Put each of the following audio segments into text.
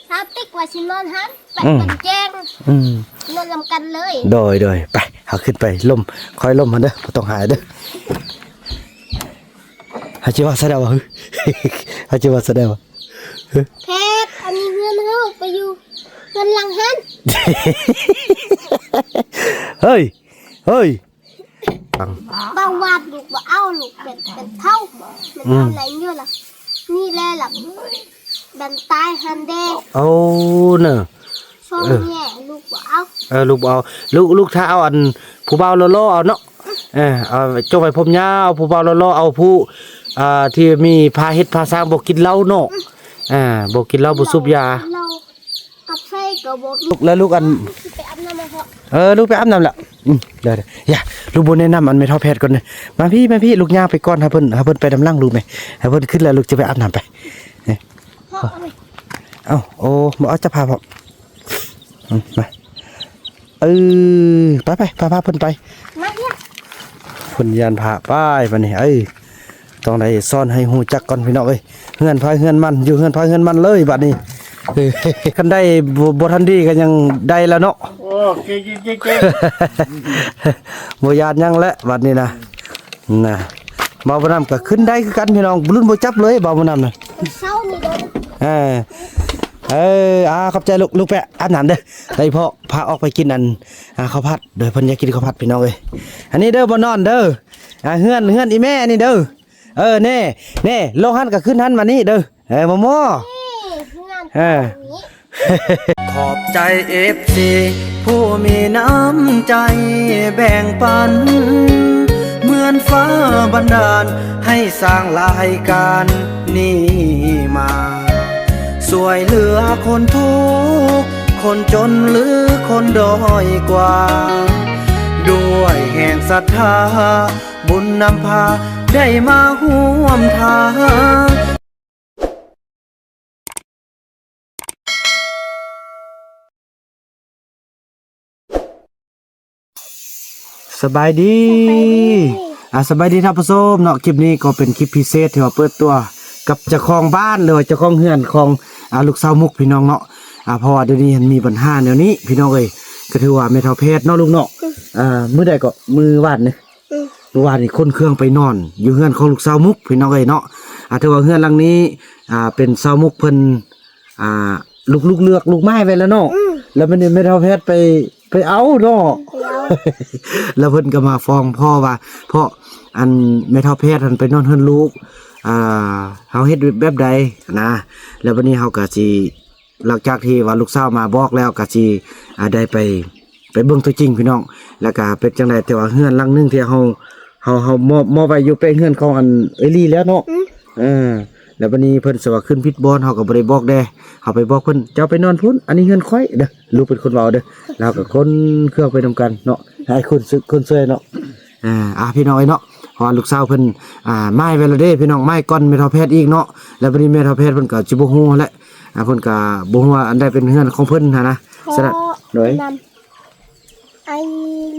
ສາວຕິກວ່າຊິນອນຫັ້ນ ໄປ ອືມ ກັນແຈ້ງ ອືມ ນອນນຳກັນເລີຍ. ໂດຍ ໂດຍ ໄປ ເຮົາຂຶ້ນໄປລົມ ຄອຍລົມຫັ້ນເດີ ບໍ່ຕ້ອງຫາຍເດີ. ເຮົາຊິວ່າຊະແນວຫວາ? ເຮົາຊິວ່າຊະແນວຫວາ? ເອີ ແພດ ອັນນີ້ເຮືອນເຮົາ ໄປຢູ່ເຮືອນຫຼັງຫັ້ນ. ເຮີ້ຍ ເຮີ້ຍ ບາງວາດລູກບໍ່ເອົາ ລູກເປັນ ເປັນເຖົ້າ ແມ່ນ ອືມ ເອົາຫຼາຍຢູ່ລະ ນີ້ແຫຼະລະ ແມ່ນຕາຍຫັ້ນເດ້. ໂອ້ ເນາະ ຊ່ວງ ເອີ ນີ້ລູກບໍ່ເອົາ ເອີ ລູກບໍ່ເອົາ ລູກ ລູກຖ້າເອົາອັນຜູ້ບ່າວຫຼໍ່ໆເອົາເນາະ ເອີ ເອົາ ຈົ່ງໄວ້ຜົມຍາວ ຜູ້ບ່າວຫຼໍ່ໆ ເອົາຜູ້ ອ່າ ທີ່ມີພາເຮັດພາສ້າງ ບໍ່ກິນເຫຼົ້າເນາະ ອືມ ອ່າ ບໍ່ກິນເຫຼົ້າ ບໍ່ສູບຢາ ເຫຼົ້າ ກັບໃສ່ກໍບໍ່ມີ. ແລ້ວລູກອັນ ໄປອາບນ້ຳໃຫ້ພໍ່ ເອີ ລູກໄປອາບນ້ຳແລ້ວ ອືມ ໄດ້ໆ ຢ່າ ລູກບໍ່ແນະນຳອັນແມ່ເຖົ້າແພດກ່ອນເດີ ມາພີ້ ມາພີ້ ລູກຍ່າງໄປກ່ອນ ໃຫ້ເພິ່ນ ໃຫ້ເພິ່ນໄປນຳຫຼັງລູກແມ່ ໃຫ້ເພິ່ນຂຶ້ນແລ້ວລູກຈະໄປອາບນ້ຳໄປ. ເອີ ພໍ່ ເອົາ ໂອ້ ບໍ່ເອົາຈັບຜ້າພ້ອມ ອືມ ມາ ເອີ ໄປໆ ພາ ພາເພິ່ນໄປ ມາເຮັດ ເພິ່ນຢ້ານພະ ໄປບາດນີ້ ເອີ ຕ້ອງໄດ້ສອນໃຫ້ຮູ້ຈັກກ່ອນພີ່ນ້ອງເອີຍ ເຮືອນໃຜເຮືອນມັນ ຢູ່ເຮືອນໃຜເຮືອນມັນເລີຍບາດນີ້ ເອີ ຄັນໄດ້ ບໍ່ ບໍ່ທັນດີກໍຍັງໄດ້ແລ້ວເນາະ ໂອ້ ເກັ່ງໆ ບໍ່ຢ້ານຫຍັງແຫຼະບາດນີ້ນະ. ນະ ບ່າວບຸນນຳກໍຂຶ້ນໄດ້ຄືກັນພີ່ນ້ອງ ລຸ້ນບໍ່ຈັບເລີຍບ່າວບຸນນຳນະ ເຊົ້ານີ້ເດີ ເອີ ເອີ ອ່າ ຂອບໃຈລູກ ລູກໄປອາບນ້ຳເດີ ໄດ້ພໍ່ພາອອກໄປກິນອັນ ອ່າ ເຂົ້າຜັດເດີ ເພິ່ນຢາກກິນເຂົ້າຜັດພີ່ນ້ອງເອີຍ ອັນນີ້ເດີ ບ່ອນນອນເດີ ອ່າ ເຮືອນ ເຮືອນອີ່ແມ່ນີ້ເດີ ເອີ ແນ່ ແນ່ ລົງຫັ້ນກໍຂຶ້ນຫັ້ນມານີ້ເດີ. ເອີ ໝໍ ເອີ ຂອບໃຈເອັຟຊີຜູ້ມີນ້ຳໃຈແບ່ງປັນ ເໝືອນຟ້າບັນດານໃຫ້ສ້າງລາຍການນີ້ມາ ຊ່ວຍເຫຼືອຄົນທຸກຄົນຈົນ ຫຼື ຄົນດ້ອຍກວ່າ ດ້ວຍແຮງສັດທາ ບຸນນຳພາໄດ້ມາຮ່ວມທາງ. ສະບາຍດີ ສະບາຍດີ ອ່າ ສະບາຍດີທ່ານຜູ້ຊົມເນາະ ຄລິບນີ້ກໍເປັນຄລິບພິເສດທີ່ວ່າເປີດຕົວກັບເຈົ້າຂອງບ້ານ ຫຼືວ່າເຈົ້າຂອງເຮືອນຂອງ ອ່າ ລູກສາວມຸກພີ່ນ້ອງເນາະ ອ່າ ເພາະວ່າດຽວນີ້ມັນມີບັນຫາແນວນີ້ພີ່ນ້ອງເອີຍ ກໍຖືວ່າແມ່ເຖົ້າແພດເນາະລູກເນາະ ອືມ ອ່າ ມື້ໃດກໍ ມື້ວານນີ້ ອືມ ເມື່ອວານນີ້ຂົນເຄື່ອງໄປນອນຢູ່ເຮືອນຂອງລູກສາວມຸກພີ່ນ້ອງເອີຍເນາະ ອ່າ ຖືວ່າເຮືອນຫຼັງນີ້ ອ່າ ເປັນສາວມຸກເພິ່ນ ອ່າ ລູກ ລູກເລືອກລູກໄມ້ໄວ້ແລ້ວເນາະ ອືມ ແລ້ວບັດນີ້ແມ່ເຖົ້າແພດໄປ ໄປເອົາເນາະ ໄປເອົາ ແລ້ວເພິ່ນກໍມາຟ້ອງພໍ່ວ່າ ເພາະອັນແມ່ເຖົ້າແພດຫັ້ນໄປນອນເຮືອນລູກ ອ່າ ເຮົາເຮັດແບບໃດນະ ແລ້ວບັດນີ້ເຮົາກໍຊິ ຫຼັງຈາກທີ່ວ່າລູກສາວມາບອກແລ້ວ ກໍຊິ ອ່າ ໄດ້ໄປ ໄປເບິ່ງຕົວຈິງພີ່ນ້ອງ ແລ້ວກໍເປັນຈັ່ງໃດ ແຕ່ວ່າເຮືອນຫຼັງໜຶ່ງທີ່ເຮົາ ເຮົາ ເຮົາມອບ ມອບໄວ້ຢູ່ເປັນເຮືອນຂອງອັນເອື້ອຍລີແລ້ວເນາະ ອືມ ເອີ ແລ້ວບັດນີ້ເພິ່ນຊິວ່າຂຶ້ນຜິດບ່ອນ ເຮົາກໍບໍ່ໄດ້ບອກແດ່ ເຮົາໄປບອກເພິ່ນ ເຈົ້າໄປນອນພຸ້ນ ອັນນີ້ເຮືອນຂ້ອຍເດີ ລູກເປັນຄົນເວົ້າເດີ ແລ້ວກໍຂົນເຄື່ອງໄປນຳກັນເນາະ ໃຫ້ຄົນ ຄົນຊ່ວຍເນາະ ອ່າ ພີ່ນ້ອງເອີຍເນາະ ເພາະວ່າລູກສາວເພິ່ນ ອ່າ ໝາຍໄວ້ແລ້ວເດ້ພີ່ນ້ອງ ໝາຍກ່ອນແມ່ເຖົ້າແພດອີກເນາະ ແລ້ວບັດນີ້ແມ່ເຖົ້າແພດເພິ່ນກໍຊິບໍ່ຮູ້ແຫຼະ ອ່າ ເພິ່ນກໍບໍ່ຮູ້ວ່າອັນໃດເປັນເຮືອນຂອງເພິ່ນຫັ້ນນະ ສະນັ້ນ ໂດຍ ນຳ ໄອ້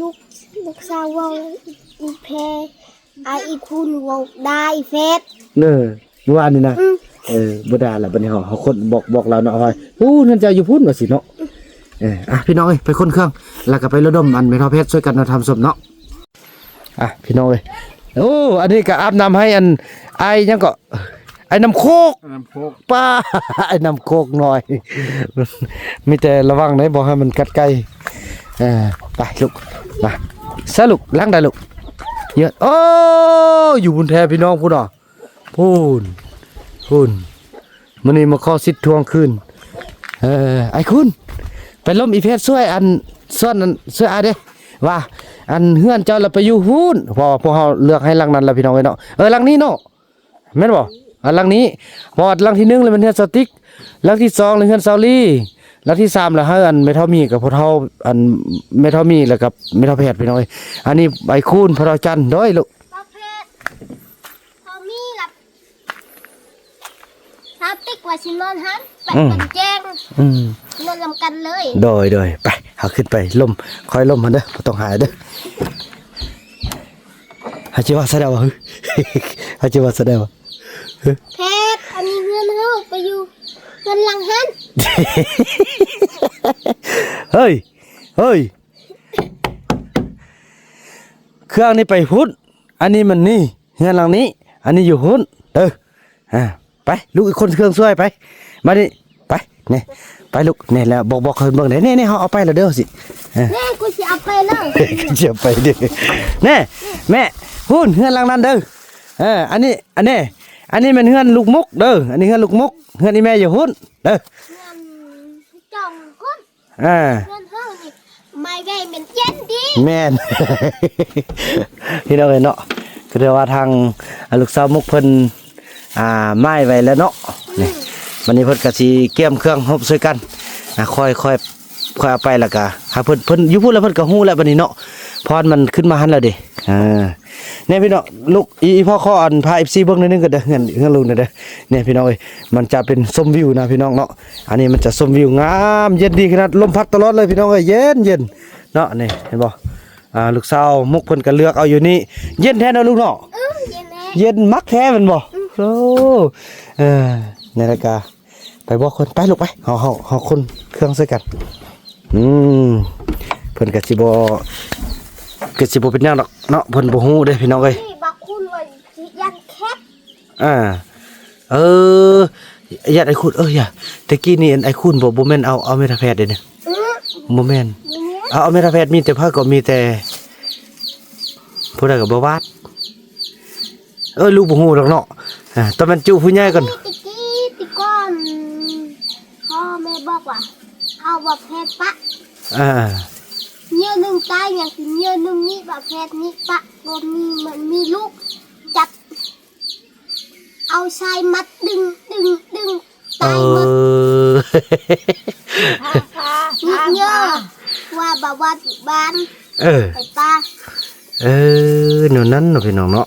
ລູກ ລູກສາວເວົ້າອີແພ ໄອ້ອີຄູນເວົ້າດ່າອີແຟດ ເອີ ມື້ວານນີ້ນະ ອືມ ເອີ ບໍ່ດ່າລະ ບັດນີ້ເຮົາ ເຮົາຄົນບອກ ບອກລາວເນາະ ວ່າ ໂອ້ ເຮືອນເຈົ້າຢູ່ພຸ້ນ ວ່າຊີ້ເນາະ ເອີ ອ່ະ ພີ່ນ້ອງເອີຍ ໄປຂົນເຄື່ອງ ແລ້ວກໍໄປລະດົມອັນແມ່ເຖົ້າແພດຊ່ວຍກັນເນາະ ທ່ານຜູ້ຊົມເນາະ. ອ່ະ ພີ່ນ້ອງເອີຍ ໂອ້ ອັນນີ້ກໍອາບນ້ຳໃຫ້ອັນ ອ້າຍຫຍັງເກາະ ອ້າຍນ້ຳໂຄກ ນ້ຳໂຄກ ປ້າ ອ້າຍນ້ຳໂຄກນ້ອຍ ມີແຕ່ລະວັງເດ້ ບໍ່ໃຫ້ມັນກັດໄກ່ ເອີ ໄປລູກ ມາ ຊະລູກ ລ້າງໄດ້ລູກ ເຍອະ ໂອ້ ຢູ່ພຸ້ນແທ້ພີ່ນ້ອງ ພຸ້ນອະ ພຸ້ນ ພຸ້ນ ມື້ນີ້ມາຂໍສິດທວງຄືນ ເອີ ອ້າຍຄຸນ ໄປລົມອີເພດຊ່ວຍອັນ ສ່ວນອັນ ຊ່ວຍອ້າຍເດ້ ວ່າອັນເຮືອນເຈົ້າລະໄປຢູ່ພຸ້ນ ເພາະວ່າພວກເຮົາເລືອກໃຫ້ຫຼັງນັ້ນລະ ພີ່ນ້ອງເອີຍເນາະ ເອີ ຫຼັງນີ້ເນາະ ແມ່ນບໍ່ ອັນຫຼັງນີ້ ເພາະວ່າຫຼັງທີໜຶ່ງລະແມ່ນເຮືອນສາວຕິກ ຫຼັງທີສອງລະເຮືອນສາວລີ ຫຼັງທີສາມລະໃຫ້ອັນແມ່ເຖົ້າມີກັບພວກເຮົາ ອັນແມ່ເຖົ້າມີລະກັບແມ່ເຖົ້າແພດ ພີ່ນ້ອງເອີຍ ອັນນີ້ອ້າຍຄູນ ພໍ່ເຖົ້າຈັນ ໂດຍລູກ ພໍ່ແພດ ພໍ່ມີລະ ສາວຕິກວ່າຊິນອນຫັ້ນ ໄປ ອືມ ກັນແຈ້ງ ອືມ ນອນນຳກັນເລີຍ ໂດຍ ໂດຍ ໄປ ເຮົາຂຶ້ນໄປລົມ ຄອຍລົມຫັ້ນເດີ ບໍ່ຕ້ອງຫາຍເດີ ເຮົາຊິວ່າຊະແນວຫວາ? ເຮົາຊິວ່າຊະແນວຫວາ? ເຮີ ແພດ ອັນນີ້ເຮືອນເຮົາ ໄປຢູ່ ກັນຫຼັງຫັ້ນ. ເຮີ້ຍ ເຮີ້ຍ ເຄື່ອງນີ້ໄປພຸ້ນ ອັນນີ້ມັນນີ້ ເຮືອນຫຼັງນີ້ ອັນນີ້ຢູ່ພຸ້ນເດີ. ອ່າ ໄປ ລູກ ອີກຄົນເຄື່ອງຊ່ວຍໄປ ມານີ້ ໄປ ນີ້ ໄປລູກ ນີ້ແຫຼະ ບອກ ບອກເຂົາເບິ່ງເດ້ ນີ້ ນີ້ ເຮົາເອົາໄປແລ້ວເດີ ຊິ ເອີ ແມ່ ກູຊິເອົາໄປເລີຍ ຊິເອົາໄປເດີ ແນ່ ແມ່ ພຸ້ນ ເຮືອນຫຼັງນັ້ນເດີ. ເອີ ອັນນີ້ ອັນນີ້ ອັນນີ້ແມ່ນເຮືອນລູກມຸກເດີ ອັນນີ້ເຮືອນລູກມຸກ ເຮືອນອີ່ແມ່ຢູ່ພຸ້ນເດີ ເຮືອນຈອງພຸ້ນ. ອ່າ ເຮືອນເຮົານີ້ໄມ້ໃຫຍ່ແມ່ນເຢັນດີ ແມ່ນ ພີ່ນ້ອງເອີຍເນາະ ກໍຖືວ່າທາງ ອ່າ ລູກສາວມຸກເພິ່ນ ອ່າ ໄມ້ໄວ້ແລ້ວເນາະ ນີ້ ອືມ ບັດນີ້ເພິ່ນກໍຊິກຽມເຄື່ອງຮົບຊ່ວຍກັນ ອ່າ ຄ່ອຍ ຄ່ອຍ ຄ່ອຍເອົາໄປ ແລ້ວກໍໃຫ້ເພິ່ນ ເພິ່ນຢູ່ພຸ້ນແລ້ວ ເພິ່ນກໍຮູ້ແລ້ວບັດນີ້ເນາະ ເພາະມັນຂຶ້ນມາຫັ້ນແລ້ວເດ້ ອ່າ ນີ້ພີ່ນ້ອງ ລູກ ອີ ອີພໍ່ຂໍອັນພາເອັຟຊີເບິ່ງໜ້ອຍໜຶ່ງກໍເດີ ເຮືອນ ເຮືອນລຸງນີ້ເດີ ນີ້ພີ່ນ້ອງເອີຍ ມັນຈະເປັນຊົມວິວນະພີ່ນ້ອງເນາະ ອັນນີ້ມັນຈະຊົມວິວງາມ ເຢັນດີຂະໜາດ ລົມພັດຕະຫຼອດເລີຍພີ່ນ້ອງເອີຍ ເຢັນໆ ເນາະ ນີ້ເຫັນບໍ່ ອ່າ ລູກສາວມຸກເພິ່ນກໍເລືອກເອົາຢູ່ນີ້ ເຢັນແທ້ເນາະລູກເນາະ ເອີ ເຢັນແທ້ ເຢັນມັກແທ້ແມ່ນບໍ່ ອືມ ໂອ້ ເອີ ນີ້ລະກະ ໄປບອກເພິ່ນ ໄປລູກໄປ ເຮົາ ເຮົາ ເຮົາຂົນເຄື່ອງໃສ່ກັນ ອືມ ເພິ່ນກໍຊິບໍ່ ກໍຊິບໍ່ເປັນຫຍັງດອກເນາະ ເພິ່ນບໍ່ຮູ້ເດ້ພີ່ນ້ອງເອີຍ ນີ້ບັກຄຸນວ່າຊິຢ້ານແຄດ ອ່າ ເອີ ຢ້ານໄອ້ຄຸນ ເອີ ຢ່າ ແຕ່ກີ້ນີ້ອັນໄອ້ຄຸນບໍ່ ບໍ່ແມ່ນເອົາ ເອົາເມທາແພດເດ້ນີ້ ອື ບໍ່ແມ່ນ ບໍ່ແມ່ນ ເອົາ ເອົາເມທາແພດ ມີແຕ່ ໃຜກໍມີແຕ່ ຜູ້ໃດກໍບໍ່ວາດ ເອີ ລູກບໍ່ຮູ້ດອກເນາະ ອ່າ ຕ້ອງແມ່ນຈຸຜູ້ໃຫຍ່ກ່ອນ ແຕ່ກີ້ ແຕ່ກ່ອນ ພໍ່ແມ່ບອກວ່າ ເອົາບັກແພດປະ ອ່າ ເຍອະໜຶ່ງຕາຍ ຍັງກິນເຍອະໜຶ່ງນີ້ ບັກແພດນີ້ປະ ບໍ່ມີ ມັນມີລູກ ຈັບ ເອົາຊາຍມັດດຶງ ດຶງ ດຶງ ຕາຍໝົດ ເອີ ນີ້ເຍອະ ວ່າບໍ່ວ່າຢູ່ບ້ານ ເອີ ໄປປ່າ ເອີ ແນວນັ້ນເນາະພີ່ນ້ອງເນາະ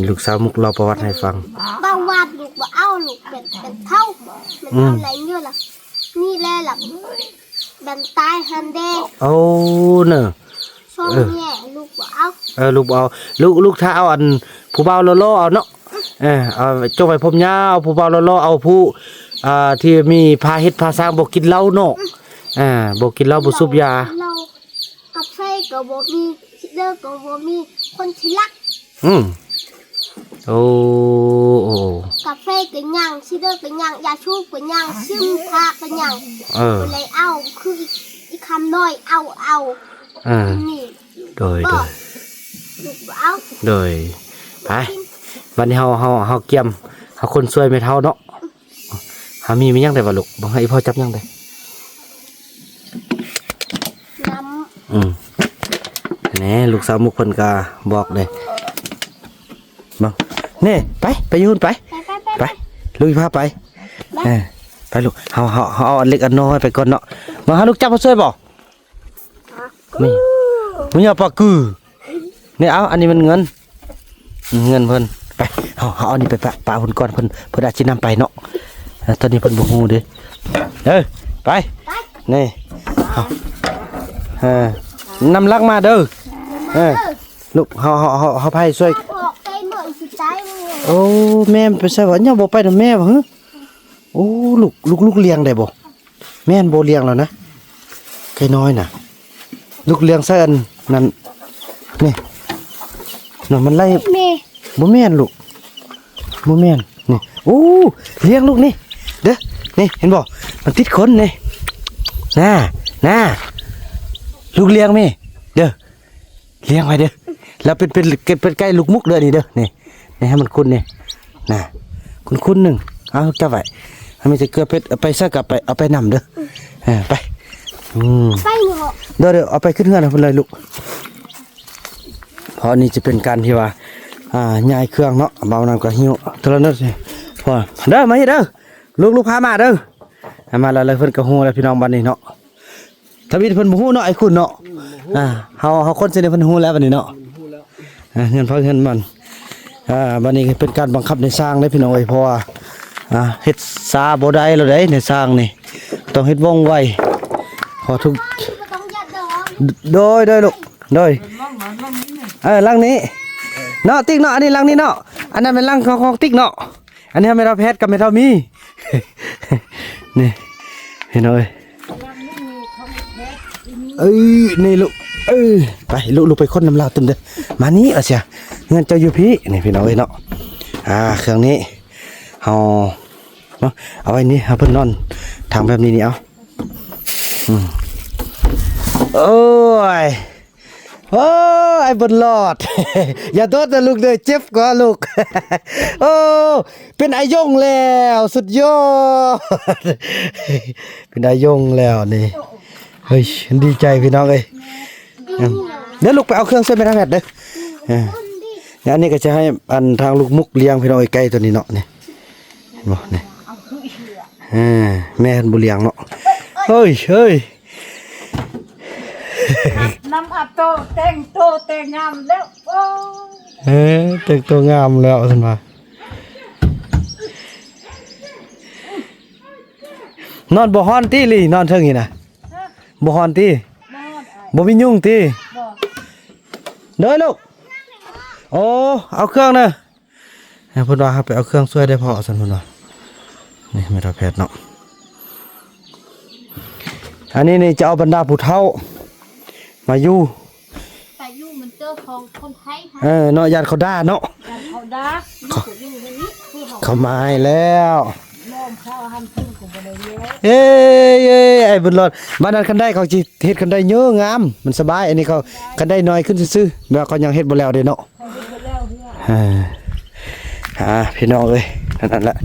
ລູກສາວມຸກເລົ່າປະຫວັດໃຫ້ຟັງ ບໍ່ວ່າລູກບໍ່ເອົາ ລູກເປັນ ເປັນເຖົ້າ ມັນເອົາ ອືມ ຫຼາຍເຍອະລະ ນີ້ແຫຼະລະ ແບນຕາຍຫັ້ນເດ້ ໂອ້ ເນາະ ຊ່ວງ ເອີ ນີ້ລູກບໍ່ເອົາ ເອີ ລູກບໍ່ເອົາ ລູກ ລູກຖ້າເອົາອັນຜູ້ບ່າວຫຼໍ່ໆເອົາເນາະ ເອີ ເອົາ ຈົ່ງໄວ້ຜົມຍາວ ເອົາຜູ້ບ່າວຫຼໍ່ໆ ເອົາຜູ້ ອ່າ ທີ່ມີພາເຮັດພາສ້າງ ບໍ່ກິນເຫຼົ້າເນາະ ອືມ ອ່າ ບໍ່ກິນເຫຼົ້າ ບໍ່ສູບຢາ ເຫຼົ້າ ກາເຟກໍບໍ່ມີ ຊີເດີກໍບໍ່ມີ ຄົນຊິລັກ ອືມ ໂອ້ ໂອ້ ກາເຟກໍຍັງ ຊີເດີກໍຍັງ ຢາສູບກໍຍັງ ຊຶມພະກໍຍັງ ເອີ ບໍ່ໄດ້ເອົາ ຄືອີ ອີຄຳນ້ອຍເອົາ ເອົາ ອ່າ ນີ້ ໂດຍ ບໍ່ ໂດຍ ລູກບໍ່ເອົາ ໂດຍ ໄປ ບັດນີ້ເຮົາ ເຮົາ ເຮົາກຽມ ເຮົາຄົນຊ່ວຍແມ່ເຖົ້າເນາະ ເຮົາມີ ມີຫຍັງໄດ້ບໍ່ລູກ ເບິ່ງໃຫ້ອີ່ພໍ່ຈັບຫຍັງໄດ້ ນ້ຳ ອືມ ແນ່ ລູກສາວມຸກເພິ່ນກໍບອກເດ້ ເບິ່ງ ນີ້ ໄປ ໄປຢູ່ພຸ້ນໄປ ໄປ ໄປ ໄປ ໄປ ລູກພາໄປ ໄປ ເອີ ໄປລູກ ເຮົາ ເຮົາ ເຮົາເອົາອັນເລັກອັນນ້ອຍໄປກ່ອນເນາະ ມາຫາລູກຈັບມາຊ່ວຍບໍ່? ນີ້ ມີຫຍັງປາກື ນີ້ ເອົາ ອັນນີ້ມັນເງິນ ເງິນເພິ່ນ ໄປ ເຮົາ ເຮົາເອົານີ້ໄປປະ ປະເພິ່ນກ່ອນ ເພິ່ນ ເພິ່ນອາດຊິນຳໄປເນາະ ເອີ ຕອນນີ້ເພິ່ນບໍ່ຮູ້ເດ້ ເອີ ໄປ ໄປ ນີ້ ເອົາ ເອີ ນຳຫຼັງມາເດີ ເອີ ລູກ ເຮົາ ເຮົາ ເຮົາ ເຮົາພາໄປຊ່ວຍ ໂອ້ ແມ່ໄປໃສວະ ຍັງບໍ່ໄປນຳແມ່ວະ ຫື ໂອ້ ລູກ ລູກ ລູກລ້ຽງໄດ້ບໍ່? ແມ່ນບໍ່ລ້ຽງແລ້ວນະ ໄກ່ນ້ອຍນະ ລູກລ້ຽງໃສ່ອັນນັ້ນ ນີ້ ນັ້ນມັນໄລ່ ແມ່ ບໍ່ແມ່ນລູກ ບໍ່ແມ່ນ ນີ້ ໂອ້ ລ້ຽງລູກນີ້ ເດີ ນີ້ ເຫັນບໍ່ ມັນຕິດຂົນນີ້ ນາ ນາ ລູກລ້ຽງແມ່ ເດີ ລ້ຽງໄວ້ເດີ ແລ້ວເປັນ ເປັນ ເປັນໄກ່ລູກມຸກເດີ ນີ້ເດີ ນີ້ ນີ້ໃຫ້ມັນຂຸ້ນນີ້ ນະ ຂຸ້ນໆໜຶ່ງ ເອົາຈັບໄວ້ ໃຫ້ມີແຕ່ເກືອເປັດ ເອົາໄປໃສກໍໄປ ເອົາໄປນຳເດີ ເອີ ໄປ ອືມ ໄປນີ້ບໍ່ ເດີໆ ເອົາໄປຂຶ້ນເຮືອນພຸ້ນເລີຍລູກ ເພາະນີ້ຈະເປັນການທີ່ວ່າ ອ່າ ຍ້າຍເຄື່ອງເນາະ ເບົານຳກໍຫິ້ວ ໂທລະໜຶ່ງ ພໍ ເດີ ມາເຮັດເດີ ລູກ ລູກພາມາເດີ ມາແລ້ວ ເພິ່ນກໍຮູ້ແລ້ວພີ່ນ້ອງ ບັດນີ້ເນາະ ທຳອິດເພິ່ນບໍ່ຮູ້ເນາະ ໄອ້ຂຸນເນາະ ອືມ ບໍ່ຮູ້ ອ່າ ເຮົາ ເຮົາຄົນຊິໄດ້ເພິ່ນຮູ້ແລ້ວບັດນີ້ເນາະ ຮູ້ແລ້ວ ອ່າ ເຮືອນໃຜເຮືອນມັນ ອ່າ ບັດນີ້ເປັນການບັງຄັບໃນຊ່າງເດ້ພີ່ນ້ອງເອີຍ ເພາະວ່າ ອ່າ ເຮັດຊ້າບໍ່ໄດ້ແລ້ວເດ້ ໃນຊ່າງນີ້ ຕ້ອງເຮັດວ່ອງໄວ ເພາະທຸກ ໂດຍ ໂດຍລູກ ໂດຍ ເອີ ຫຼັງນີ້ເນາະ ຕິກເນາະ ອັນນີ້ຫຼັງນີ້ເນາະ ອັນນັ້ນແມ່ນຫຼັງຂອງ ຂອງຕິກເນາະ ອັນນີ້ແມ່ເຖົ້າແພດກັບແມ່ເຖົ້າມີ ເອີ ນີ້ພີ່ນ້ອງເອີຍ ເອີ ນີ້ລູກ ເອີ ໄປລູກ ລູກໄປຄົ້ນນຳລາວຕື່ມເດີ ມານີ້ ອາເຊຍ ເຮືອນເຈົ້າຢູ່ພີ້ ນີ້ພີ່ນ້ອງເອີຍເນາະ ອ່າ ເຄື່ອງນີ້ເຮົາ ເນາະ ເອົາໄວ້ນີ້ ໃຫ້ເພິ່ນນອນທາງແບບນີ້ນີ້ ເອົາ ອືມ ໂອ້ຍ ໂອ້ຍ ອ້າຍບຸນຫຼອດ ຢ່າໂດດນະລູກເດີ ເຈັບກວ່າລູກ ໂອ້ ເປັນອາຍົງແລ້ວ ສຸດຍອດ ເປັນອາຍົງແລ້ວນີ້ ເຮີ້ຍ ດີໃຈພີ່ນ້ອງເອີຍ ເດີລູກໄປເອົາເຄື່ອງຊ່ວຍແມ່ນາແພດເດີ ເອີ ອັນນີ້ກໍຈະໃຫ້ອັນທາງລູກມຸກລ້ຽງພີ່ນ້ອງເອີຍ ໄກ່ຕົວນີ້ເນາະ ນີ້ ເຫັນບໍ່ ນີ້ ເອີ ແມ່ເພິ່ນບໍ່ລ້ຽງເນາະ ເຮີ້ຍ ເຮີ້ຍ ນຳອັບໂຕ ແຕ່ງໂຕແຕ່ງງາມແລ້ວ ໂອ້ຍ ເອີ ແຕ່ງໂຕງາມແລ້ວ ວ່າຊັ້ນວ່າ ນອນບໍ່ຮ້ອນຕິ ລີ ນອນເທິງນີ້ນະ ຮະ ບໍ່ຮ້ອນຕິ ບໍ່ຮ້ອນ ບໍ່ມີຍຸງຕິ ບໍ່ ເດີລູກ ໂອ້ ເອົາເຄື່ອງເດີ ເພິ່ນວ່າໃຫ້ໄປເອົາເຄື່ອງຊ່ວຍໄດ້ພໍ່ ວ່າຊັ້ນເພິ່ນວ່າ ນີ້ແມ່ນແພດເນາະ ອັນນີ້ນີ້ຈະເອົາບັນດາຜູ້ເຖົ້າມາຢູ່ ໄປຢູ່ມັນເຈີຂອງຄົນໄທ ເອີ ເນາະ ຢ້ານເຂົາດ່າເນາະ ຢ້ານເຂົາດ່າ ຢູ່ກໍຢູ່ໃນນີ້ ຄືເຮົາ ເຂົາມາໃຫ້ແລ້ວ ນ້ອງເຂົາຫັ້ນເພິ່ນກໍບໍ່ໄດ້ແລ້ວ ເອີຍ ເອີຍ ອ້າຍບຸນຫຼອດ ບ້ານນັ້ນຄັນໄດ້ເຂົາຊິເຮັດຄັນໄດ້ເຍີະງາມ ມັນສະບາຍ ອັນນີ້ເຂົາ ຄັນໄດ້ໜ້ອຍຂຶ້ນຊື່ໆ ແບບເຂົາຍັງເຮັດບໍ່ແລ້ວເດ້ເນາະ ເອີ ອ່າ ພີ່ນ້ອງເອີຍ ນັ້ນແຫຼະ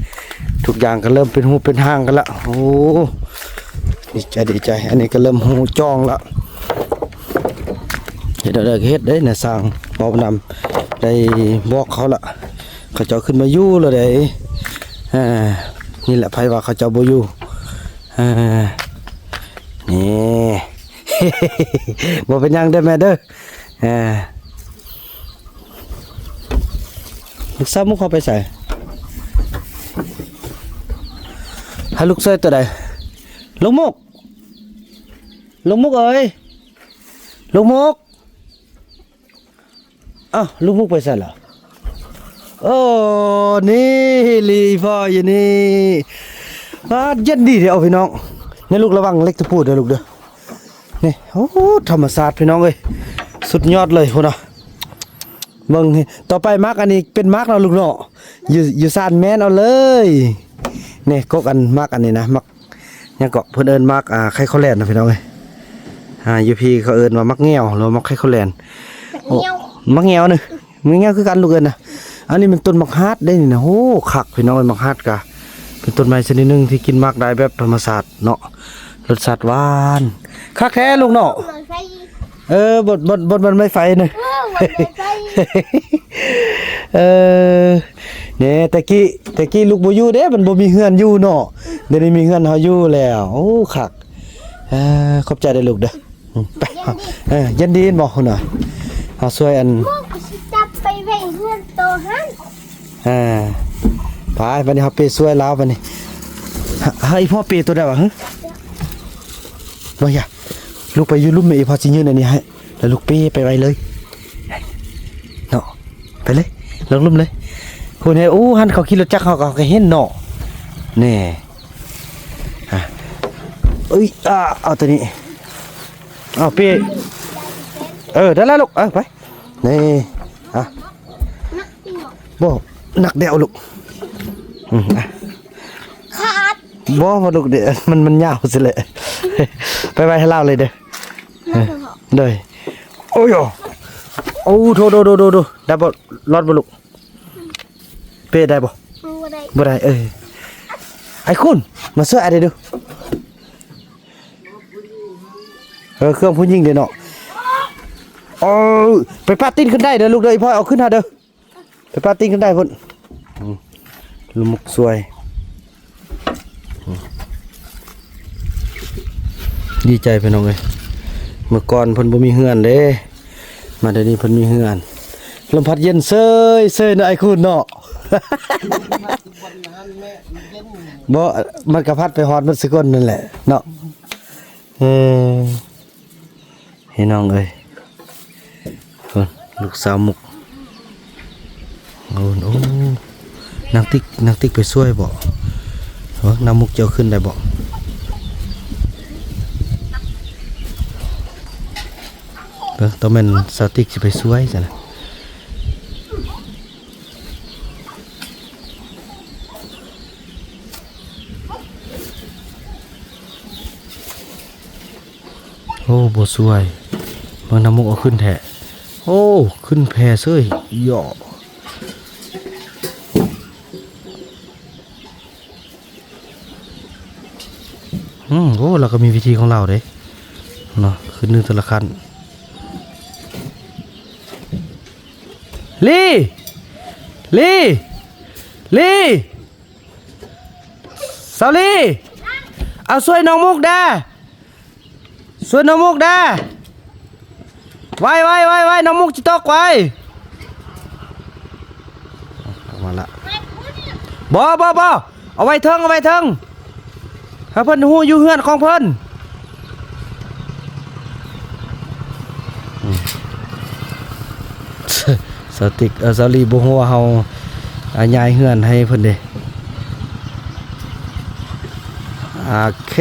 ທຸກຢ່າງກໍເລີ່ມເປັນຮູບເປັນຮ່າງກັນລະ ໂອ້ ດີໃຈ ດີໃຈ ອັນນີ້ກໍເລີ່ມຮູ້ຈ້ອງລະ ເຮັດແນວໃດກໍເຮັດເດ້ນາຊ່າງ ເວົ້ານຳ ໄດ້ບອກເຂົາລະ ເຂົາເຈົ້າຂຶ້ນມາຢູ່ລະເດ້ ອ່າ ນີ້ແຫຼະ ໃຜວ່າເຂົາເຈົ້າບໍ່ຢູ່ ອ່າ ນີ້ ບໍ່ເປັນຫຍັງເດີແມ່ເດີ ອ່າ ລູກສາວມຸກເຂົ້າໄປໃສ ໃຫ້ລູກຊ່ວຍຕົວໃດ ລູກມຸກ ລູກມຸກເອີຍ ລູກມຸກ ອ້າວ ລູກມຸກໄປໃສລະ ໂອ້ ນີ້ລີ່ພໍ່ຢູ່ນີ້ ປາດ ເຢັນດີເດ້ ເອົາ ພີ່ນ້ອງ ນີ້ລູກລະວັງເຫຼັກຕະປູເດີລູກເດີ ນີ້ ໂອ້ ທຳມະຊາດພີ່ນ້ອງເອີຍ ສຸດຍອດເລີຍພຸ້ນນະ ເບິ່ງ ຕໍ່ໄປໝາກອັນນີ້ເປັນໝາກເນາະລູກເນາະ ຢູ່ ຢູ່ຊານແມ່ນເອົາເລີຍ ນີ້ ກົກອັນໝາກອັນນີ້ນະ ໝາກ ຫຍັງເກາະ ເພິ່ນເອີ້ນໝາກ ອ່າ ໄຂ່ເຂົ້າແລ່ນນະພີ່ນ້ອງເອີຍ ອ່າ ຢູ່ພີ້ເຂົາເອີ້ນວ່າໝາກແງວ ຫຼືວ່າໝາກໄຂ່ເຂົ້າແລ່ນ ໝາກແງວ ໂອ້ ໝາກແງວນີ້ ໝາກແງວຄືກັນລູກເອີ້ນນະ ອັນນີ້ແມ່ນຕົ້ນໝາກຫາດເດ້ນີ້ນະ ໂອ້ ຄັກພີ່ນ້ອງເອີຍ ໝາກຫາດກະເປັນຕົ້ນໄມ້ຊະນິດໜຶ່ງທີ່ກິນໝາກໄດ້ແບບທຳມະຊາດເນາະ ລົດຊາດຫວານ ຄັກແທ້ລູກເນາະ ເອີ ບົດ ບົດ ບົດ ມັນໄມ້ໄຟນະ ເອີ ມັນໄມ້ໄຟ ເອີ ແນ່ ແຕ່ກີ້ ແຕ່ກີ້ລູກບໍ່ຢູ່ເດ້ ມັນບໍ່ມີເຮືອນຢູ່ເນາະ ດຽວນີ້ມີເຮືອນເຮົາຢູ່ແລ້ວ ໂອ້ ຄັກ ເອີ ຂອບໃຈເດີລູກເດີ ອືມ ໄປ ເອີ ເຢັນດີເຫັນບໍ່ ພຸ້ນນະ ເຮົາຊ່ວຍອັນ ລູກຊິຈັບໄປໄວ້ເຮືອນໂຕຫັ້ນ ອ່າ ໄປ ບັດນີ້ເຮົາເປຊ່ວຍລາວບັດນີ້ ໃຫ້ພໍ່ເປໂຕໃດວະ ຮະ ບໍ່ຢາກ ລູກໄປຢູ່ລຸ່ມ ອີ່ພໍ່ຊິຍື່ນອັນນີ້ໃຫ້ ແລ້ວລູກເປໄປໄວ້ເລີຍເນາະ ໄປເລີຍ ລົງລຸ່ມເລີຍ ພຸ້ນເດ້ ໂອ້ ຫັ້ນເຂົາຂີ່ລົດຈັກ ເຮົາກໍ ເຮົາກໍເຫັນເນາະ ແນ່ ອ່ະ ເອີຍ ອ່າ ເອົາໂຕນີ້ ເອົາເປ ເອີ ໄດ້ແລ້ວລູກ ເອີ ໄປ ນີ້ ອ່ະ ບໍ່ ໜັກແດ່ວລູກ ອືມ ອ່ະ ຂາດ ບໍ່ ບໍ່ລູກເດ້ ມັນ ມັນຍາວຊິແຫຼະ ໄປໄວ້ໃຫ້ລາວເລີຍເດີ ໂດຍ ໂອ້ຍ ໂອ້ ໂທ ໂດ ໂດ ໂດ ໂດ ໄດ້ບໍ່ ລອດບໍ່ລູກ ເປໄດ້ບໍ່ ບໍ່ໄດ້ ບໍ່ໄດ້ ເອີ ໄອ້ຄຸນ ມາຊ່ວຍອ້າຍເດີ ເອີ ເຄື່ອງຜູ້ຍິງເດ້ເນາະ ເອີ ໄປປາຕີນຂຶ້ນໄດ້ເດີລູກເດີ ອີ່ພໍ່ເອົາຂຶ້ນຫາເດີ ໄປປາຕີນຂຶ້ນໄດ້ພຸ້ນ ອືມ ລູກມຸກຊ່ວຍ ອືມ ດີໃຈພີ່ນ້ອງເອີຍ ເມື່ອກ່ອນເພິ່ນບໍ່ມີເຮືອນເດ້ ມາດຽວນີ້ເພິ່ນມີເຮືອນ ລົມພັດເຢັນເຊີຍໆ ເນາະ ອ້າຍຄູນເນາະ ບໍ່ ມັນກະພັດໄປຮອດໝົດສູ່ຄົນນັ້ນແຫຼະເນາະ ເອີ ພີ່ນ້ອງເອີຍ ພຸ້ນ ລູກສາວມຸກ ໂອ້ ໂອ້ ນາງຕິກ ນາງຕິກໄປຊ່ວຍບໍ່ ເບິ່ງ ນາງມຸກຈະເອົາຂຶ້ນໄດ້ບໍ່ ຕ້ອງແມ່ນສາວຕິກຊິໄປຊ່ວຍຊັ້ນນະ. ໂອ້ ບໍ່ຊ່ວຍ. ເບິ່ງນ້ຳມຸກເອົາຂຶ້ນແທ້. ໂອ້ ຂຶ້ນແພເສີຍ. ເຢາະ. ອືມ ໂອ້ ລາວກໍມີວິທີຂອງລາວເດ້ເນາະ ຂຶ້ນໜຶ່ງແຕ່ລະຂັ້ນ. ລີ ລີ ລີ ສາວລີ ເອົາຊ່ວຍນ້ອງມຸກແດ່. ຊ່ວຍນ້ອງມຸກແດ່. ໄວໆໆໆ ນ້ອງມຸກຊິຕົກ. ໄວ. ເອົາມາລະ. ບໍ່ໆໆ ເອົາໄວ້ເທິງ ເອົາໄວ້ເທິງ ໃຫ້ເພິ່ນຮູ້ຢູ່ເຮືອນຂອງເພິ່ນ. ອືມ ສາວຕິກ ເອີ ສາວລີບໍ່ຮູ້ວ່າເຮົາ ອາ ຍ້າຍເຮືອນໃຫ້ເພິ່ນເດ້. ໂອເຄ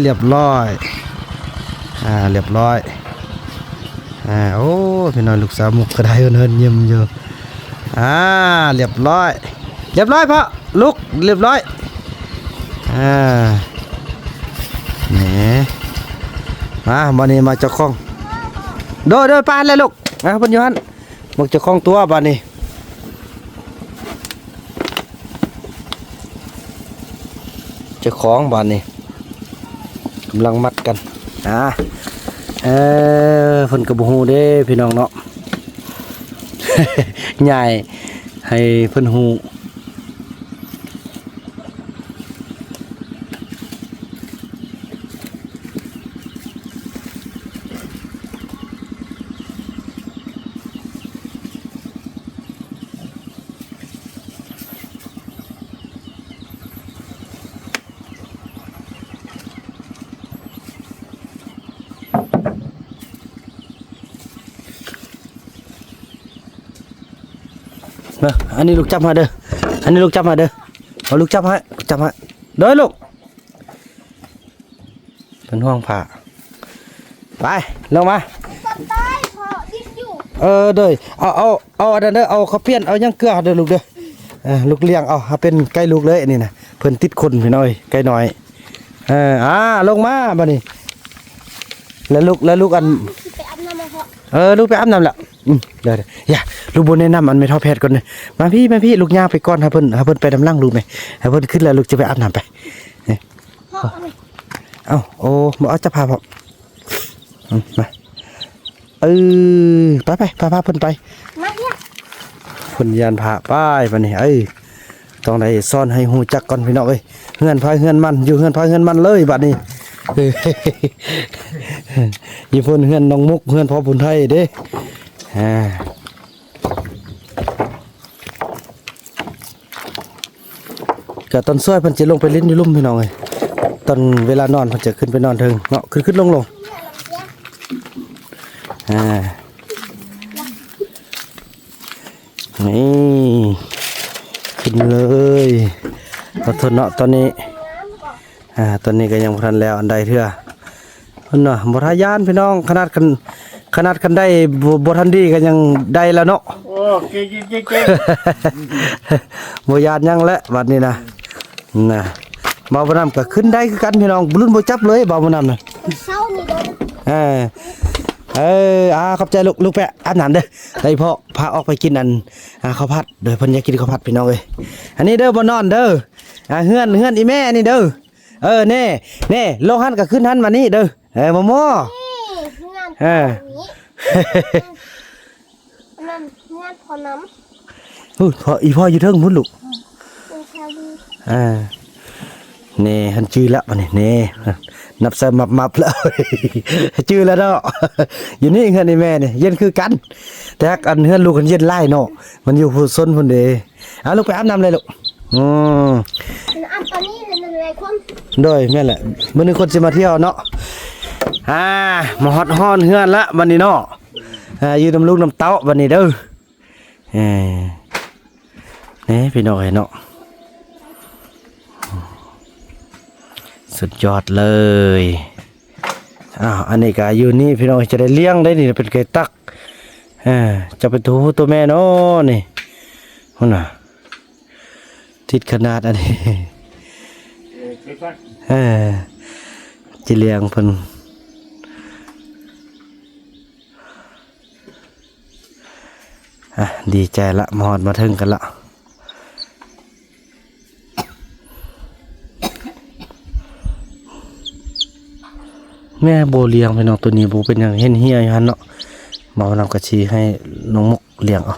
ລຽບຮ້ອຍ ອາ ລຽບຮ້ອຍ. ອາ ໂອ້ ພີ່ນ້ອງ ລູກສາວມຸກກະໄດ້ເຮີ້ນໆຍິ້ມຢູ່. ອາ ລຽບຮ້ອຍ ລຽບຮ້ອຍພໍ່ ລູກ ລຽບຮ້ອຍ. ອາ ນີ້ ມາ ບາດນີ້ມາເຈົ້າຂອງ. ໂດຍໆ ໄປຫັ້ນແຫຼະລູກ. ອາ ເພິ່ນຢູ່ຫັ້ນ. ມັກເຈົ້າຂອງຕົວບາດນີ້ ເຈົ້າຂອງບາດນີ້ກຳລັງມັດກັນ. ອາ ເອີ ເພິ່ນກໍບໍ່ຮູ້ເດ້ພີ່ນ້ອງເນາະ ຍ້າຍໃຫ້ເພິ່ນຮູ້. ມາ ອັນນີ້ລູກຈັບໃຫ້ເດີ ອັນນີ້ລູກຈັບໃຫ້ເດີ ເອົາລູກຈັບໃຫ້ ລູກຈັບໃຫ້ ໂດຍລູກ. ເປັນຫ່ວງຜ້າ ໄປ ລົງມາ. ເອີ ໂດຍ ເອົາ ເອົາ ເອົາອັນນັ້ນເດີ ເອົາເຂົ້າປຽນ ເອົາຫຍັງເກືອເດີລູກເດີ. ເອີ ລູກລ້ຽງເອົາ ເອົາເປັນໄກ່ລູກເລີຍ ອັນນີ້ນະ ເພິ່ນຕິດຂົນພີ່ນ້ອງເອີຍ ໄກ່ນ້ອຍ. ເອີ ອາ ລົງມາບາດນີ້ ແລ້ວລູກ ແລ້ວລູກອັນ ຊິໄປອາບນ້ຳແລ້ວເພາະ ເອີ ລູກໄປອາບນ້ຳແລ້ວ. ອືມ ເດີໆ ຢ່າ ລູກບໍ່ແນະນຳອັນແມ່ເຖົ້າແພດກ່ອນເດີ. ມາພີ້ ມາພີ້ ລູກຍ່າງໄປກ່ອນ ໃຫ້ເພິ່ນ ໃຫ້ເພິ່ນໄປນຳຫຼັງລູກແມ່ ໃຫ້ເພິ່ນຂຶ້ນແລ້ວລູກຈະໄປອາບນ້ຳໄປ. ເອົາ ໂອ້ ບໍ່ເອົາຈັບຜ້າພ້ອມ. ອືມ ມາ ເອີ ໄປໆ ພາ ພາເພິ່ນໄປ ມາເພິ່ນຢ້ານພ້າ ໄປບາດນີ້ ເອີ ຕ້ອງໄດ້ສອນໃຫ້ຮູ້ຈັກກ່ອນພີ່ນ້ອງເອີຍ ເຮືອນໃຜເຮືອນມັນ ຢູ່ເຮືອນໃຜເຮືອນມັນເລີຍບາດນີ້. ຢູ່ພຸ້ນເຮືອນນ້ອງມຸກ ເຮືອນພໍ່ບຸນໄທເດ້. ອາ ກະຕອນສວຍເພິ່ນຈະລົງໄປຫຼິ້ນຢູ່ລຸ່ມພີ່ນ້ອງເອີຍ ຕອນເວລານອນເພິ່ນຈະຂຶ້ນໄປນອນເທິງເນາະ ຂຶ້ນໆລົງໆ. ອາ ນີ້ ຂຶ້ນເລີຍ ຂໍໂທດເນາະ ຕອນນີ້ ອາ ຕອນນີ້ກໍຍັງບໍ່ທັນແລ້ວອັນໃດເທື່ອ ເພິ່ນວ່າບໍ່ທ່າຢ້ານພີ່ນ້ອງ ຂະໜາດຄັນ ຂະໜາດຄັນໄດ້ ບໍ່ ບໍ່ທັນດີກໍຍັງໄດ້ແລ້ວເນາະ. ໂອ້ ເກັ່ງໆ ບໍ່ຢ້ານຫຍັງແຫຼະບາດນີ້ນະ ນະ ບ່າວບຸນນຳກໍຂຶ້ນໄດ້ຄືກັນພີ່ນ້ອງ ລຸ້ນບໍ່ຈັບເລີຍບ່າວບຸນນຳນະ ເຊົ້ານີ້ເດີ. ເອີ ເອີ ອາ ຂອບໃຈລູກ ລູກໄປອາບນ້ຳເດີ ໄດ້ພໍ່ພາອອກໄປກິນອັນ ອາ ເຂົ້າຜັດເດີ ເພິ່ນຢາກກິນເຂົ້າຜັດພີ່ນ້ອງເອີຍ. ອັນນີ້ເດີ ບ່ອນນອນເດີ ອາ ເຮືອນ ເຮືອນອີແມ່ນີ້ເດີ. ເອີ ແນ່ ແນ່ ລົງຫັ້ນກໍຂຶ້ນຫັ້ນມານີ້ເດີ. ເອີ ໝໍ ເອີ ງານ ເອີ ນີ້ ງານ ງານພໍ່ນຳ ພຸ້ນ ພໍ່ ອີພໍ່ຢູ່ເທິງພຸ້ນລູກ. ເອີ ແນ່ ຫັ້ນຈື່ແລ້ວບາດນີ້ ແນ່ ນັບໃສ່ມັບໆແລ້ວ ຈື່ແລ້ວເນາະ. ຢູ່ນີ້ເຮືອນອີແມ່ນີ້ ເຢັນຄືກັນ ແຕ່ອັນເຮືອນລູກຫັ້ນເຢັນຫຼາຍເນາະ ມັນຢູ່ໂຊນພຸ້ນເດ້. ອາ ລູກໄປອາບນ້ຳເລີຍລູກ. ອືມ ອາບຕອນນີ້ເລີຍ ຫຼາຍຄົນ. ໂດຍ ແມ່ນແຫຼະ ມື້ໜຶ່ງຄົນຊິມາທ່ຽວເນາະ. ອາ ມາຮອດຮອນເຮືອນລະບັດນີ້ເນາະ. ອາ ຢູ່ນຳລູກນຳເຕົ້າບັດນີ້ເດີ. ເອີ ນີ້ພີ່ນ້ອງເອີຍເນາະ ສຸດຍອດເລີຍ. ເ ອ້າວ ອັນນີ້ກໍຢູ່ນີ້ພີ່ນ້ອງ ຈະໄດ້ລ້ຽງໄດ້ນີ້ ເປັນໄກ່ຕັກ. ເອີ ຈະເປັນໂຕຜູ້ໂຕແມ່ເນາະນີ້ ພຸ້ນນະ ຕິດຂະໜາດອັນນີ້. ເອີ ຊິລ້ຽງເພິ່ນ. ອ່ະ ດີໃຈລະ ມາຮອດມາເຖິງກັນລະ. ແມ່ບໍ່ລ້ຽງພີ່ນ້ອງ ໂຕນີ້ບໍ່ເປັນຫຍັງ ເຫັນເຫ່ຍຢູ່ຫັ້ນເນາະ. ເບົານຳກະຊິໃຫ້ນ້ອງມຸກລ້ຽງເອົາ.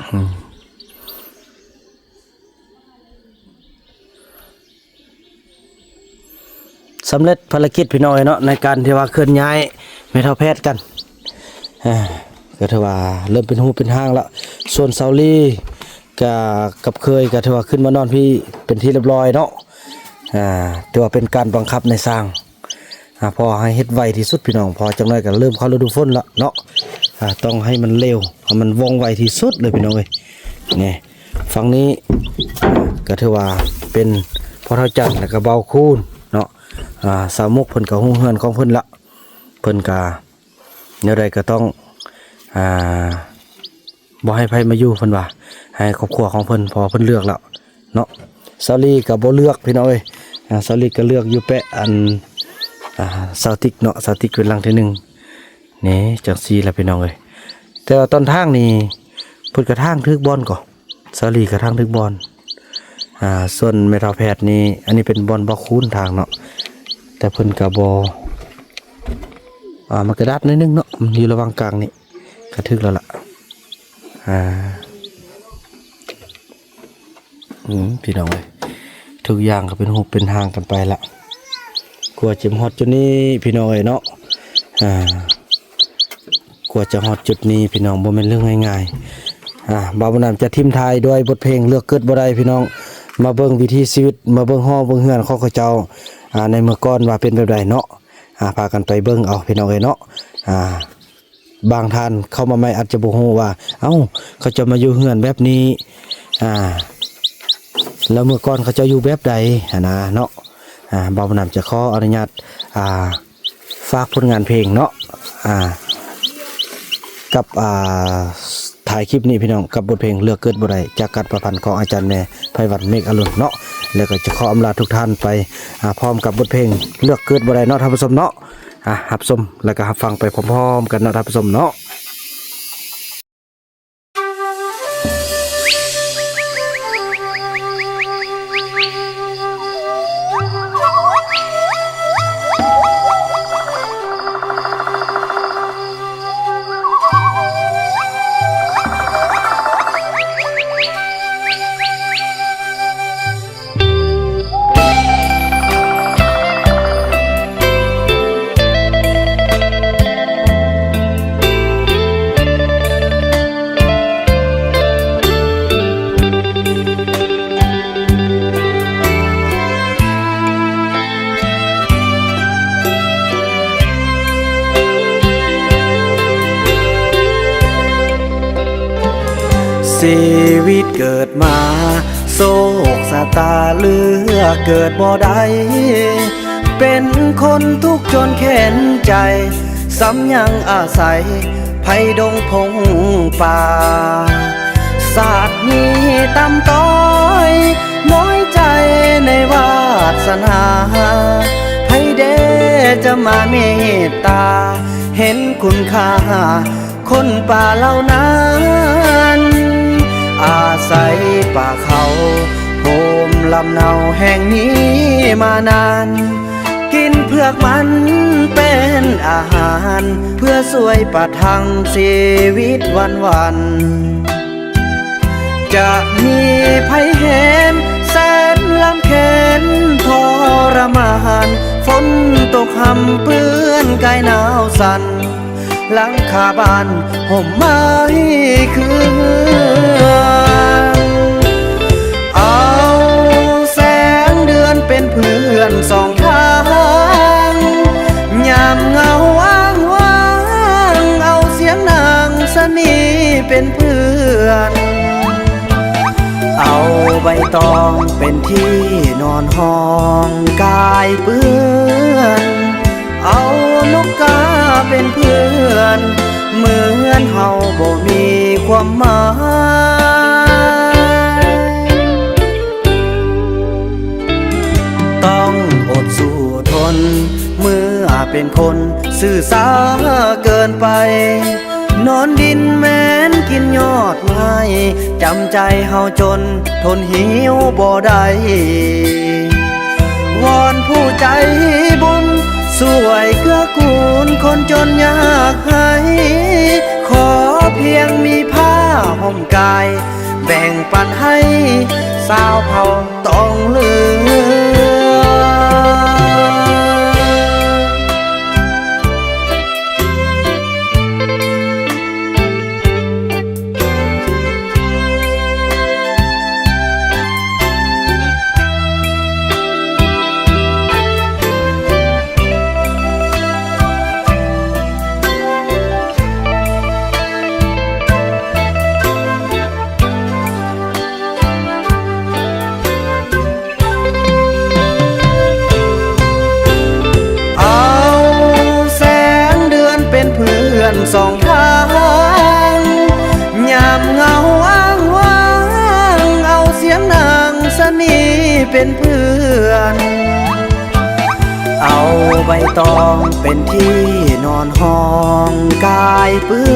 ອືມ ສຳເລັດພາລະກິດພີ່ນ້ອງເອີຍເນາະ ໃນການທີ່ວ່າເຄື່ອນຍ້າຍແມ່ເຖົ້າແພດກັນ ອ່າ ກໍຖືວ່າເລີ່ມເປັນຮູບເປັນຮ່າງລະ. ສ່ວນສາວລີກະກັບເຄີຍກໍຖືວ່າຂຶ້ນມານອນພີ້ເປັນທີ່ລຽບຮ້ອຍເນາະ. ອ່າ ຖືວ່າເປັນການບັງຄັບນາຍຊ່າງ ອ່າ ເພາະໃຫ້ເຮັດໄວທີ່ສຸດພີ່ນ້ອງ ເພາະຈັກໜ້ອຍກໍເລີ່ມເຂົ້າລະດູຝົນລະເນາະ. ອ່າ ຕ້ອງໃຫ້ມັນເລວ ໃຫ້ມັນວ່ອງໄວທີ່ສຸດເລີຍພີ່ນ້ອງເອີຍ. ນີ້ ຝັ່ງນີ້ກໍຖືວ່າເປັນພໍ່ເຖົ້າຈັນ ແລ້ວກໍເບົາຄູນເນາະ. ອ່າ ສາວມຸກເພິ່ນກໍຮູ້ເຮືອນຂອງເພິ່ນລະ ເພິ່ນກໍແນວໃດກໍຕ້ອງ ອ່າ ບໍ່ໃຫ້ໃຜມາຢູ່ ເພິ່ນວ່າ ໃຫ້ຄອບຄົວຂອງເພິ່ນ ເພາະວ່າເພິ່ນເລືອກແລ້ວເນາະ. ສາວລີກໍບໍ່ເລືອກພີ່ນ້ອງເອີຍ ອ່າ ສາວລີກໍເລືອກຢູ່ແປະອັນ ອ່າ ສາວຕິກເນາະ ສາວຕິກເປັນຫຼັງທີໜຶ່ງ. ນີ້ ຈັ່ງຊີ້ລະພີ່ນ້ອງເອີຍ. ແຕ່ວ່າຕອນທາງນີ້ ເພິ່ນກໍທາງຖືກບ່ອນກໍ ສາວລີກໍທາງຖືກບ່ອນ. ອ່າ ສ່ວນແມ່ເຖົ້າແພດນີ້ ອັນນີ້ເປັນບ່ອນເບົາຄູນທາງເນາະ ແຕ່ເພິ່ນກໍບໍ່ ອ່າ ມັນກະດາດໜ້ອຍໜຶ່ງເນາະ ຢູ່ລະຫວ່າງກາງນີ້ ກະຖືກແລ້ວລະ. ອ່າ ອືມ ພີ່ນ້ອງເອີຍ ທຸກຢ່າງກໍເປັນຮູບເປັນຮ່າງກັນໄປລະ. ກວ່າຈະມາຮອດຈຸດນີ້ພີ່ນ້ອງເອີຍເນາະ ອ່າ ກວ່າຈະຮອດຈຸດນີ້ພີ່ນ້ອງ ບໍ່ແມ່ນເລື່ອງງ່າຍໆ. ອ່າ ບ່າວບຸນນຳຈະຖິ້ມທ້າຍດ້ວຍບົດເພງເລືອກເກີດບໍ່ໄດ້ພີ່ນ້ອງ. ມາເບິ່ງວິຖີຊີວິດ ມາເບິ່ງຫໍເບິ່ງເຮືອນຂອງເຂົາເຈົ້າ ອ່າ ໃນເມື່ອກ່ອນວ່າເປັນແບບໃດເນາະ. ອ່າ ພາກັນໄປເບິ່ງເອົາພີ່ນ້ອງເອີຍເນາະ. ອ່າ ບາງທ່ານເຂົ້າມາໃໝ່ອາດຈະບໍ່ຮູ້ວ່າ ເອົ້າ ເຂົາເຈົ້າມາຢູ່ເຮືອນແບບນີ້ ອ່າ ແລ້ວເມື່ອກ່ອນເຂົາເຈົ້າຢູ່ແບບໃດຫັ້ນນະເນາະ. ອ່າ ບ່າວບຸນນຳຈະຂໍອະນຸຍາດ ອ່າ ຝາກຜົນງານເພງເນາະ ອ່າ ກັບ ອ່າ ທ້າຍຄລິບນີ້ພີ່ນ້ອງ ກັບບົດເພງເລືອກເກີດບໍ່ໄດ້ ຈາກການປະພັນຂອງອາຈານແມ່ ໄພວັນ ເມກອະລຸນເນາະ. ແລ້ວກໍຈະຂໍອຳລາທຸກທ່ານໄປ ອ່າ ພ້ອມກັບບົດເພງເລືອກເກີດບໍ່ໄດ້ເນາະທ່ານຜູ້ຊົມເນາະ. ອ່າ ຮັບຊົມ ແລ້ວກໍຮັບຟັງໄປພ້ອມໆກັນເນາະທ່ານຜູ້ຊົມເນາະ. ຊີວິດເກີດມາ ໂຊກຊະຕາເລືອກເກີດບໍ່ໄດ້ ເປັນຄົນທຸກຈົນແຄ້ນໃຈ ຊ້ຳຍັງອາໄສໄພດົງພົງປ່າ ຊາດນີ້ຕ່ຳຕ້ອຍ ນ້ອຍໃຈໃນວາດສະໜາ ໃຜເດຈະມາເມດຕາ ເຫັນຄຸນຄ່າ ຄົນປ່າເຫຼົ່ານັ້ນ ອາໄສປ່າເຂົາ ໂຮມລຳເນົາແຫ່ງນີ້ມານານ ກິນເຜືອກມັນເປັນອາຫານ ເພື່ອຊ່ວຍປະທັງຊີວິດວັນໆ ຈະມີໃຜເຫັນແສນລຳເຄັນທໍລະມານ ຝົນຕົກຮຳເປື້ອນກາຍໜາວສັ່ນ ຫຼັງຄາບ້ານຮົ່ມໄມ້ຄືເຮືອນ ເອົາແສງເດືອນເປັນເພື່ອນສອງທາງ ຍາມເຫງົາອ້າງວ້າງ ເອົາສຽງນາງຊະນີເປັນເພື່ອນ ເອົາໃບຕອງເປັນທີ່ນອນຫ້ອງ ກາຍເປື້ອ ຄວາມໝາຍ ຕ້ອງອົດສູ້ທົນ ເມື່ອເປັນຄົນຊື່ຊ້າເກີນໄປ ນອນດິນແມ່ນກິນຍອດໄມ້ ຈຳໃຈເຮົາຈົນ ທົນຫິວບໍ່ໄດ້ ວອນຜູ້ໃຈບຸນ ຊ່ວຍເກື້ອກູນຄົນຈົນຍາກໄຮ້ ຂໍພຽງມີຜ້າຫົ່ມກາຍ ແບ່ງປັນໃຫ້ຊາວເຜົ່າຕອງເຫຼືອງ. ເອົາແສງເດືອນເປັນເພື່ອນສອງທາງ ຍາມເຫງົາອ້າງວ້າງ ເອົາສຽງນາງຊະນີເປັນເພື່ອນ ເອົາໃບຕອງເປັນທີ່ນອນຫ້ອງກາຍເປື້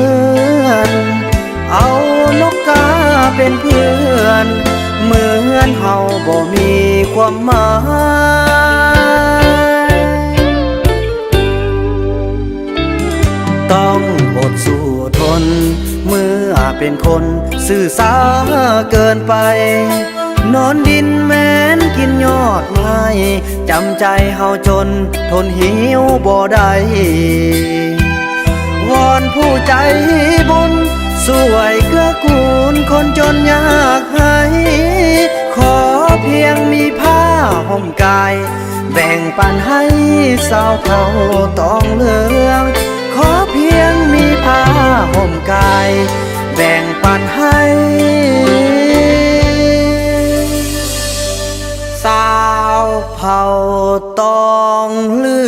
ອນ ເອົານົກກາເປັນເພື່ອນ ເໝືອນເຮົາບໍ່ມີຄວາມໝາຍ ຕ້ອງອົດສູ້ທົນ ເມື່ອເປັນຄົນຊື່ຊ້າເກີນໄປ ນອນດິນແມ່ນກິນຍອດໄມ້ ຈຳໃຈເຮົາຈົນ ທົນຫິວບໍ່ໄດ້ ວອນຜູ້ໃຈບຸນ ຊ່ວຍເກື້ອກູນຄົນຈົນຍາກໄຮ້ ຂໍພຽງມີຜ້າຫົ່ມກາຍ ແບ່ງປັນໃຫ້ຊາວເຜົ່າຕອງເຫຼືອງ ຂໍພຽງມີຜ້າຫົ່ມກາຍ ແບ່ງປັນໃຫ້ຊາວເຜົ່າຕອງເຫຼື